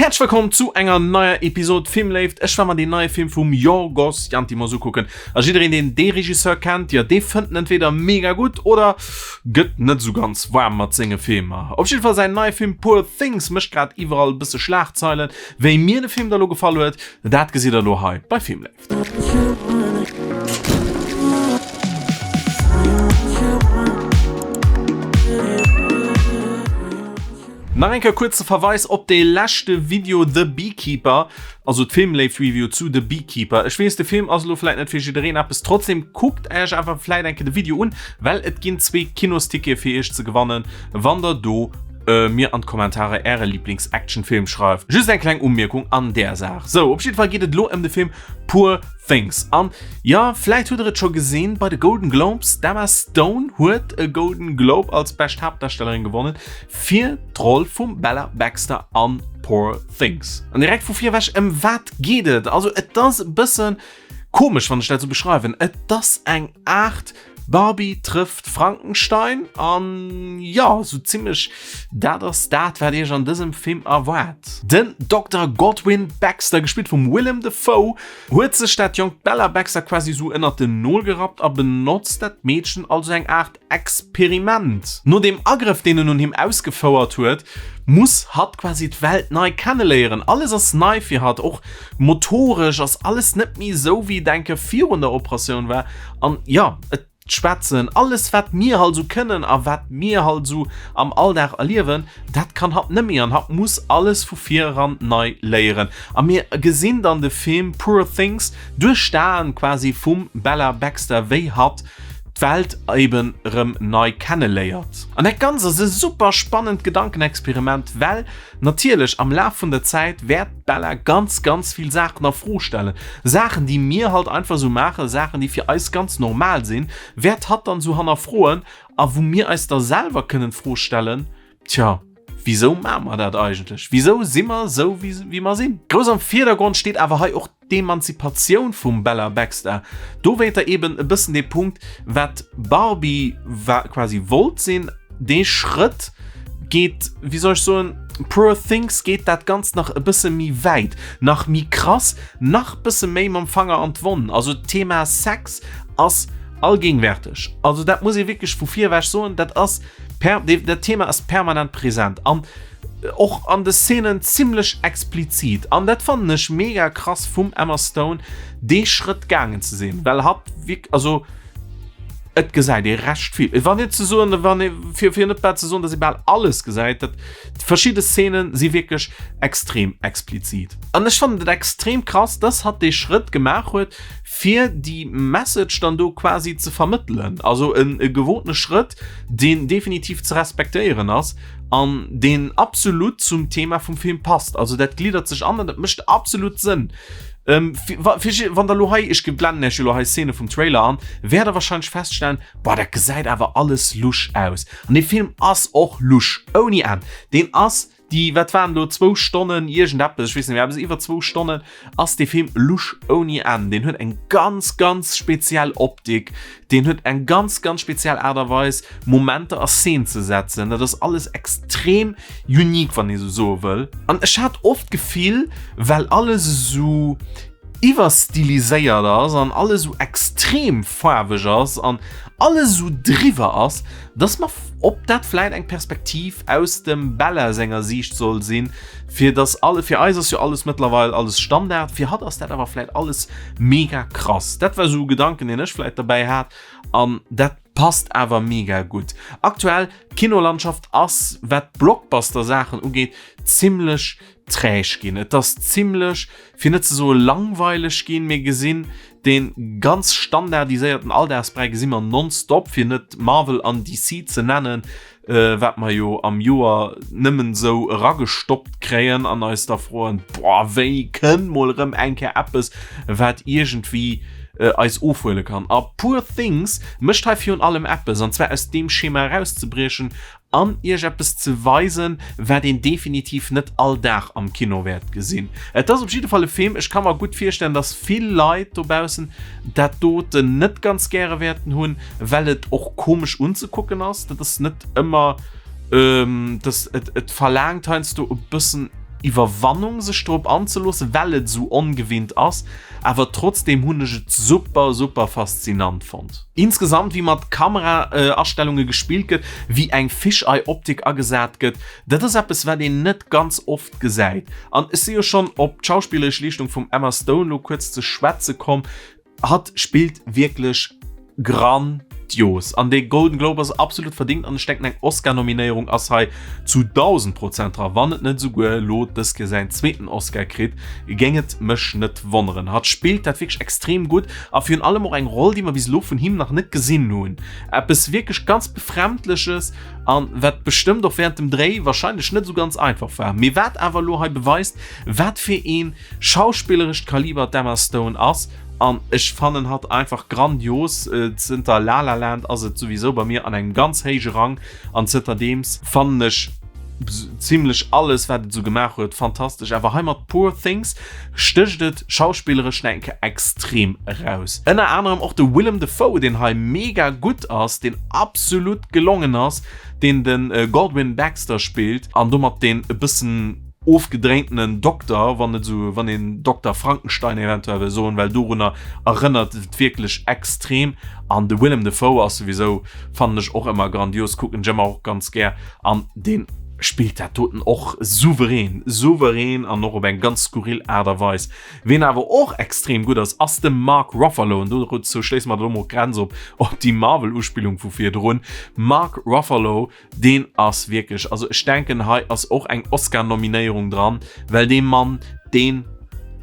Häerzlech wëllkomm zu enger neier Episode Filmléift. Ech war mer deen neie Film vum Yorgos Lanthimos ukucken. A jiddereen deen dee Regisseur kennt, jo dee fënnt en entweder mega gutt oder gëtt net esou ganz waarm mat senge Filmer. Op jidde Fall säin neie Film Poor Things mécht grad iwwerall e bësse Schlagzeilen. Wéi mir de Film da lo gefall huet, dat gesitt der lo hei bei Filmléift. Nach eng Kéier kuerze Verweis op dee leschte Video The Beekeeper, also d'Filmléift-Review zu The Beekeeper. Ech weess, de Film ass elo vläit net fir jiddereen eppes, trotzdem kuckt Äech awer vläit eng Kéier de Video un, well et ginn zwee Kinostickete fir Iech ze gewannen, wann der do mir an d'Kommentarer äre Lieblings-Actionfilm schreift. Just eng kleng Umierkung an där Saach. Sou, op jidde Fall geet et elo ëm de Film Poor Things. An jo, vläit hutt der et scho gesinn bei de Golden Globes, d'Emma Stone huet e Golden Globe als bescht Haaptdarstellerin gewonnen fir d'Roll vum Bella Baxter an Poor Things. An direkt vu vir ewech, ëm wat geet et? Also et ass e bësse komesch, wann ech dat esou beschreiwen. Et ass eng Aart Barbie trëfft Frankenstein an jo, sou zimmlech dat ass dat, wat iech an dësem Film erwaart. Den Dokter Godwin Baxter, gespillt vum Willem Dafoe, huet sech dat jonkt Bella Baxter quasi sou ënnert den Nol gerappt a benotzt dat Meedchen als eng Aart Experiment. No deem Agrëff, deen en un him ausgefouert huet, muss hatt quasi d'Welt nei kenneléieren. Alles ass nei fir hatt, och motoresch ass alles net méi sou, wéi et eng Kéier virun der Operatioun war. An jo, et schwätzen, alles wat mir halt esou kënnen a wat mir halt esou am Alldag erliewen, dat kann hatt net méi an hatt muss alles vu vir eran nei léieren. A mir gesinn dann de Film Poor Things duerch d'Aen quasi vum Bella Baxter, wéi hatt d'Welt eben erëm nei kenneléiert. An dat Ganzt ass e super spannend Gedankenexperiment, well Natierlech, am Laf vun der Zäit wäert d'Bella ganz, ganz vill Saachen a Fro stellen. Saachen, déi mir halt einfach esou maachen, Saachen, déi fir eis ganz normal sinn, wäert hatt dann esou hannerfroen a wou mir eis da selwer kënnen d'Fro stellen, Tja, wisou maache mer dat eigentlech? Wisou si mer esou, wéi mer sinn? Grouss am Virdergrond steet awer hei och d'Emanzipatioun vum Bella Baxter, dowéinter eben e bëssen dee Punkt, wat Barbie quasi wollt sinn, dee Schrëtt geet, wéi soll ech soen, Poor Things geet dat Ganzt nach e bësse méi wäit, nach méi krass, nach bësse méi mam Fanger an d'Wonn. Also d'Thema Sex ass allgéingwärteg, also dat muss ee wierklech vu vir ewech soen, dat ass per, dat Thema ass permanent present an och an de Szenen zimlech explizit an dat fannen ech mega krass vum Emma Stone dee Schrëtt gaangen ze sinn, well hatt wierk also et gesäit ee recht vill wann net ze soen wann ee fir fir net bal ze soen, datt ee bal alles gesäit, dat verschidde Szenen si wierklech extrem explizit an ech fannen et extrem krass, dass hatt dee Schrëtt gemaach huet fir déi Message dann do quasi ze vermëttelen, also en e gewotene Schrëtt deen definitiv ze respektéieren ass. An deen absolut zum Thema vum Film passt. Also dat gliddert sech an an dat mécht absolut Sënn. Ähm, fir, wann der lo hei, ech blenden iech jo lo hei Szene vum Trailer an, wäert der wahrscheinlech feststellen, boah, dat gesäit awer alles lusch aus. An dee Film ass och lusch, ouni Enn. Deen ass déi, wat waren lo, zwou Stonnen iergendeppes, ech weess net méi, eppes iwwer zwou Stonnen ass dee Film lusch ouni Enn. Deen huet eng ganz, ganz speziell Optik. Deen huet eng ganz ganz speziell Aart a Weis Momenter a Szene ze setzen. Dat ass alles extrem unique, wann ee sou soe wëll. An ech hat oft d'Gefill, well alles esou iwwerstiliséiert ass an alles esou extrem faarweg ass an alles esou driwwer ass, dass mer, ob dat vläit eng Perspektiv aus dem Bella senger Siicht soll sinn, fir dass alle, fir eis ass jo alles mëttlerweil alles Standard, fir hatt ass dat awer vläit alles mega krass. Dat war sou e Gedanken, deen ech vläit derbäi hat an dat passt awer mega gutt. Aktuell, d'Kinolandschaft ass, wat d'Blockbuster-Saachen ugeet, zimmlech träg ginn. Et ass zimmlech, fir net ze soe langweileg ginn. Mir gesinn dee ganz standardiséierten Alldagsbräi gesi mer nonstop, fir net Marvel an DC ze nennen, wat mer jo am Joer nëmmen esou eragestoppt kréien an eis da froen, boah, wéini kënnt mol erëm eng Kéier eppes, wat iergendwéi eis ofhuele kann. A Poor Things mécht hei virun allem eppes, an zwar aus deem Schema erauszebriechen an iech eppes ze weisen, wat een definitiv net all Dag am Kino wäert gesinn. Et ass op jidde Fall e Film, ech ka mer gutt virstellen, dass vill Leit dobaussen dat doten net ganz gäre wäerten hunn, well et och komesch unzekucken ass. Dat ass net ëmmer, das, et, et verlaangt heiansdo e bëssen. Iwwerwannung sech drop anzeloossen, well et esou ongewinnt ass, awer trotzdem hunn ech et super super faszinant fonnt. Insgesamt wéi mat Kameraastellunge gespillt gëtt, wéi eng Fisheye Optik agesat gëtt, dat ass eppes wat een net ganz oft gesäit. An ech si jo schonn op d'schauspilleresch Leeschtung vum Emma Stone lo kuerz ze schwätze komm. Hatt spillt wierklech grandios an dee Golden Globe ass absolut verdingt an ech denken eng Oscar-Nominéierung ass hei zu 1000 Prozent dra, wann et net esouguer elo dës Kéier säin zweeten Oscar kritt, géing et mech net wonneren. Hatt spillt dat wierklech extrem gutt a virun allem och eng Roll, déi mer bis elo vun him nach net gesinn hunn. Eppes wierklech ganz Befremdleches an wat bestëmmt och während dem Dréi wahrscheinlech net esou ganz einfach war, mee wat awer elo hei beweist, wat fir een Schauspillerescht Kaliber d'Emma Stone ass an ech fannen hatt einfach grandios. Zënter La La Land ass et souwisou bei mir an engem ganz héije Rang an zënterdeems fannen ech zimlech alles wat et esou gemaach huet fantastesch. Awer hei mat Poor Things stécht et schauspilleresch nach eng Kéier extrem eraus. Ënner anerem och de Willem Dafoe deen hei mega gutt ass, deen absolut gelongen ass, deen de Godwin Baxter spillt an domat deen e bëssen ofgedréintenen Dokter, wann et esou, wann een Dokter Frankenstein eventuell wëll soen, well dorunner erënnert et wierklech extrem. An de Willem Dafoe ass souwisou, fannen ech och ëmmer grandios, kucken ech ëmmer och ganz gär an deen spillt dat doten och souverän, souverän an och op eng ganz skurril Aart a Weis. Ween awer och extrem gutt ass, ass de Mark Ruffalo an dozou schléisse mer dann elo mol d'Grenz op op déi Marvel-Uspillung vu virdrun. Mark Ruffalo Deen ass wierklech, also ech denken hei ass och eng Oscar-Nominéierung dran, well dee Mann, dee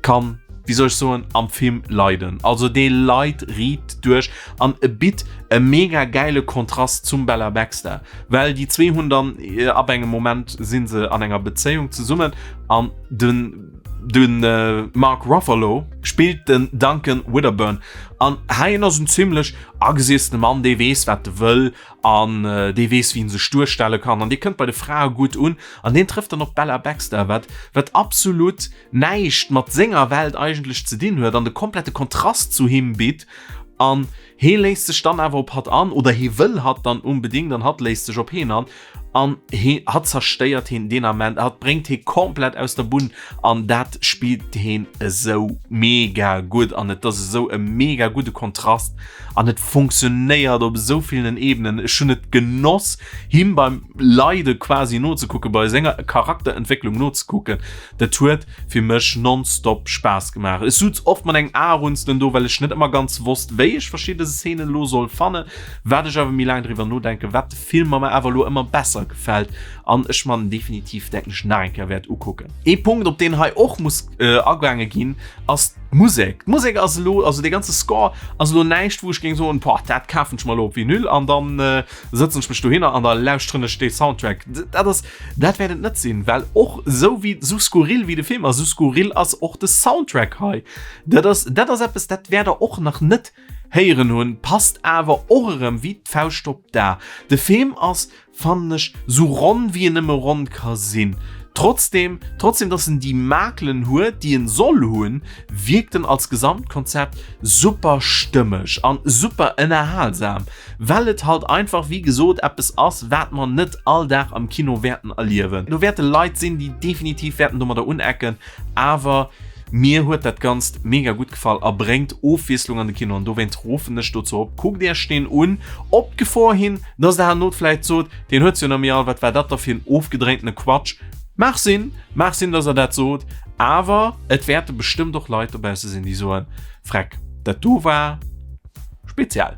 kann, wéi soll ech soen, am Film leiden. Also dee leit riit duerch an e bitt e mega gäile Kontrast zum Bella Baxter, well déi zwee hunn dann ab engem Moment si se an enger Bezéiung zesummen an den de Mark Ruffalo spillt den Duncan Wedderburn an hien ass en zimmlech agesiessene Mann, dee weess wat e wëll an dee weess wéi en sech duerstelle kann an dee kënnt bei de Frae gutt un an deen trëfft dann op d'Bella Baxter, wat wat absolut näischt mat senger Welt eigentlech ze dinn huet an de komplette Kontrast zu him bitt an hee léisst sech dann awer op hatt an oder hee wëll hatt dann unbedingt an hatt léisst sech op heen an an hee hatt zerstéiert heen deen Ament, hatt bréngt hee komplett aus der Bunn an dat spillt heen esou mega gutt an et ass esou e mega gudde Kontrast An et funktionéiert op esou villen Ebenen. Ech hunn et genoss, him beim Leide quasi nozekucken, bei senger Charakterentwécklung nozekucken. Dat huet fir mech nonstop Spaass gemaach. Ech suz oft mat engem Aerunzelen do, well ech net ëmmer ganz wosst, wéi ech verschidde Szenen elo soll fannen. Wat ech awer méi laang driwwer nodenken, wat de Film mer awer elo ëmmer besser gefält an ech mer en definitiv, denken ech, nach eng Kéier wäert ukucken. Ee Punkt, op deen hei och muss agaange ginn, ass d'Musek. D'Musek ass elo, also dee ganze Score ass elo näischt, wou ech géing soen, boah, dat kafen ech mer elo op Vinyl an dann sëtzen ech mech dohinner an da lauschteren ech dee Soundtrack. Dat ass, dat wäert et net sinn, well och esou wéi, esou skurril wéi de Film ass, esou skurril ass och de Soundtrack hei. Dat ass, dat ass eppes, dat wäert der och nach net héieren hunn, passt awer och erëm wéi d'Fauscht op d'A. De Film ass fannen ech, sou ronn wéi en nëmme ronn ka sinn. Trotzdem, trotzdem dass en déi Makelen huet, déi en soll hunn, wierkt en als Gesamtkonzept super stëmmeg an super ënnerhalsam, well et halt einfach, wéi gesot, eppes ass, wat mer net all Dag am Kino wäerten erliewen. Do wäerte Leit sinn, déi definitiv wäerten domadder unecken, Awer mir huet dat Ganzt mega gutt gefall a bréngt Ofwiesslung an de Kino an dowéinst ruffen ech dozou op, kuckt iech deen un, op d'Gefor hin, dass der herno vläit sot, deen huet jo nach méi al, wat war dat da fir en ofgedréintene Quatsch. Mag sinn, mag sinn, dass der dat sot, awer et wäerte bestëmmt och Leit dobausse sinn, déi soen, Freck, dat do war speziell.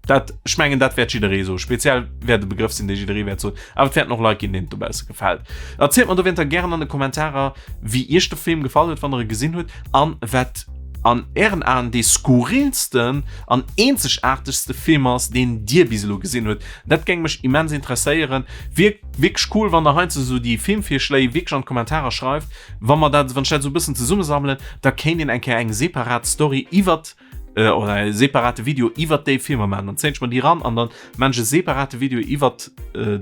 Dat, ech mengen, dat wäert jidderee soen. Speziell wäert e Begrëff sinn, dee jidderee wäert soen. Awer et wäerten och Leit ginn, deenen et dobausse gefält. Erzielt mer dowéinter gären an de Kommentarer, wéi iech de Film gefall huet, wann der e gesinn hutt, an wat an ären Aen dee skurrilsten an eenzegaartegste Film ass, deen dir bis elo gesinn hutt. Dat géing mech immens interesséieren. Wier wierklech cool, wann der heiansdo esou déi Filmvirschléi wierklech an d'Kommentarer schreift. Wa mer dat, wann ech dat esou e bëssen zesummesammelen, da kéint een eng Kéier eng separat Story iwwert oder e separate Video iwwer déi Filmer man. Dann zéien ech mer déi ran an dann man ech e separate Video iwwer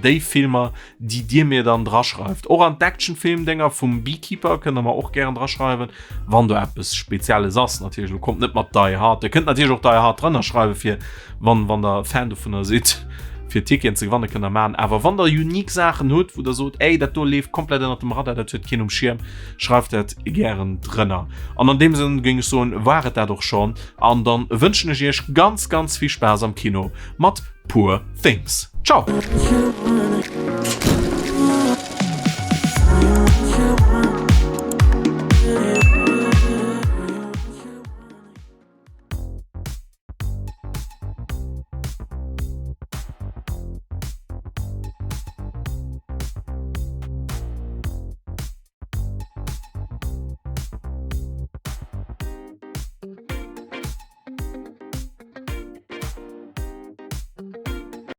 déi Filmer, déi dir mir dann draschreift. Och an d'Actionfilm-Dénger vum Beekeeper kënnt der mer och gären draschreiwen, wann do eppes Spezielles ass natierlech. Lo kommt net mat Die Hard. Dir kënnt natierlech och Die Hard drënner schreiwen, fir wann, wann der Fan dovunner sidd. Fir Ticketen ze gewannen, kënnt der maachen. Awer wann der unique Saachen hutt, wou der sot, ey, dat do leeft komplett ënnert dem Radar, dat huet keen um Schierm, schreift dat gären drënner. An an deem Sënn géing ech soen, war et dat och schonn. An dann wënschen ech iech ganz, ganz vill Spaass am Kino mat Poor Things. Ciao!